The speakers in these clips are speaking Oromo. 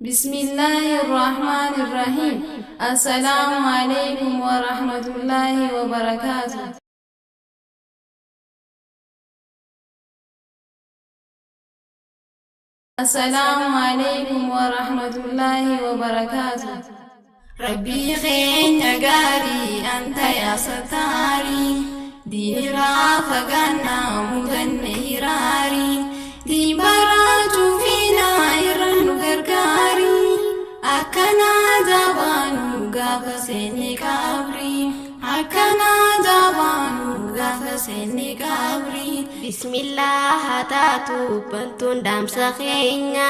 Bismillaahi Rahmaani Rahiim. Assalaamu Aleykum Warahmatullaahi Wabarakaatuh. Assalaamu Aleykum Warahmatullaahi Wabarakaatuh. Rabbii keenya gaarii anta yaa sataarii diinirraa fagaannaa mudanne hiraarii diin baraachuu fiinaa irra nu gargaarii akkanaa jabaanu gaafa seenne qabrii akkanaa jabaanu gaafa seenne qabrii. Bismillah haa taatu bantuun dhaamsa keenya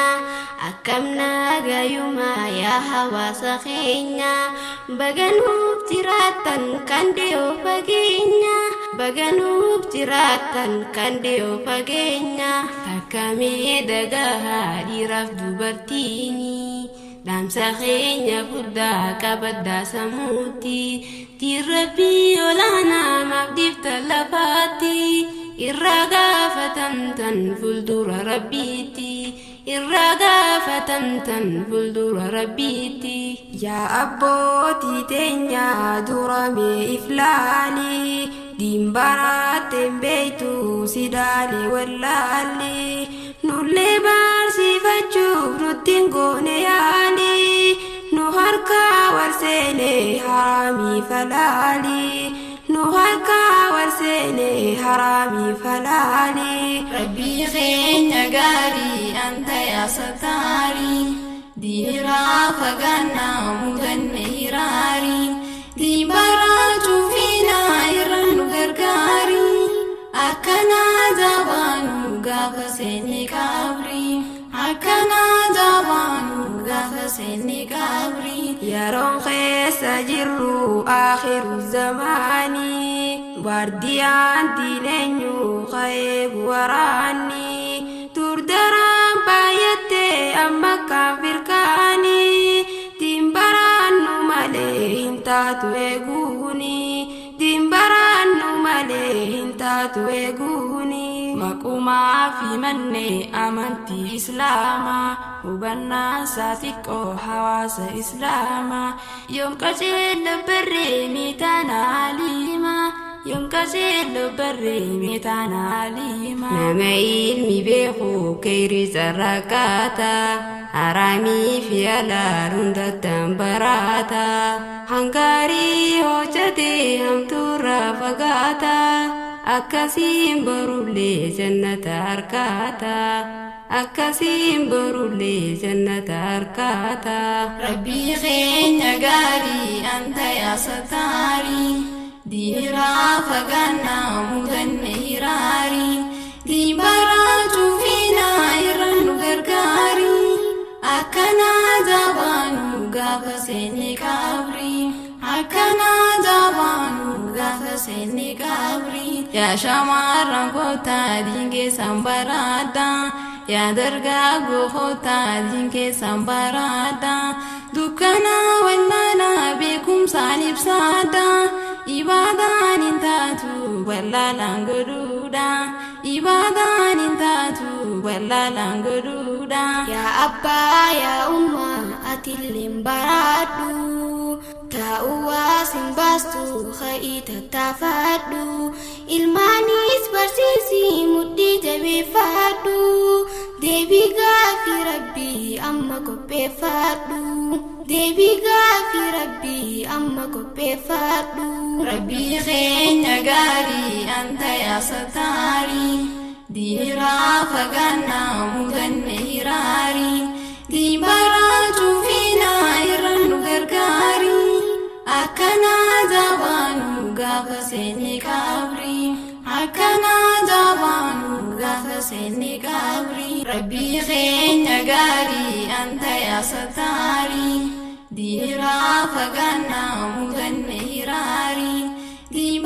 akkam nagayuma yaa hawaasa keenya baga nuuf jiraattan kan dhiyoo fageenya baga nuuf jiraattan kan dhiyoo fageenya takkamee dhagahaa dhiiraaf dubartiini dhaamsa keenya guddaa qabaddaa sammuutti tiin rabbii olaanaa maaf dhiiftan lafaatti irraa gaafatamtan fuuldura rabbiitti irraa gaafatamtan fuuldura rabbiitti. Yaa abbootii teenyaa dura mee iflaali diin baraatteen beektu si dhaale wallaalli nullee barsiifachuuf nutti hin goone yaali nu harkaa wal seene haraamii falaali nu harkaa wal seene haraamii falaali. Rabbii keenya gaarii anta yaa sataarii diinirraa fagaannaa mudanne hiraarii diin baraachuu fiinaa irra nu gargaarii akkanaa jabaanu gaafa seenne qabrii akkanaa jabaanu gaafa seenne qabrii. Yeroon keessa jirru akhiru zamaanii waardiyaan diineenyu ka'ee waraanni turdaraan baay'attee amma kan firkaanii diin baraannu malee hin taatu eeguuni diin baraannu malee hin taatu eeguuni. Maqumaa fi mannee amantii Islaamaa hubannaan isaa xiqqoo hawaasa Islaamaa yoom qajeello barree miitaana aliimaa yoom qajeello barree miitaana aliimaa. Nama ilmi beeku kayri saraqaata haraamii fi halaal hundattan baraata hangaarii hojjate hamtuurraa fagaata akkasiin borullee jannata argaata akkasiin borullee jannata argaata. Rabbii keenya gaarii anta yaa sataarii diinirraa fagaannaa mudanne hiraarii diin baraachuu fiinaa irra nu gargaarii akkanaa jabaanu gaafa seenne qabrii akkanaa jabaanu gaafa seenne qabrii. Yaa shamarran kootaa diin keessan baraadhaa yaa dargaggoo kootaa diin keessan baraadhaa dukkana wallaalaa beekumsaan ibsaadhaa ibaadaan hin taatu wallaalaan godhuudha ibaadaan hin taatu wallaalaan godhuudha. Yaa abbaa yaa ummaa atilleen baraadhu taa'uu waas hin baastu ka'ii tattaafadhu ilmaanis barsiisi mudhii jabeeffadhu deebii gaafii rabbii amma qopheeffadhu deebii gaafii rabbii amma qopheeffadhu. Rabbii keenya gaarii anta yaa sataarii diinirraa fagaannaa mudanne hiraarii diin baraachuu fiinaa irra nu gargaarii akkanaa jabaanu gaafa seenne qabrii akkanaa jabaanu gaafa seenne qabrii. Rabbii keenya gaarii anta yaa sataarii diinirraa fagaannaa mudanne hiraarii diin.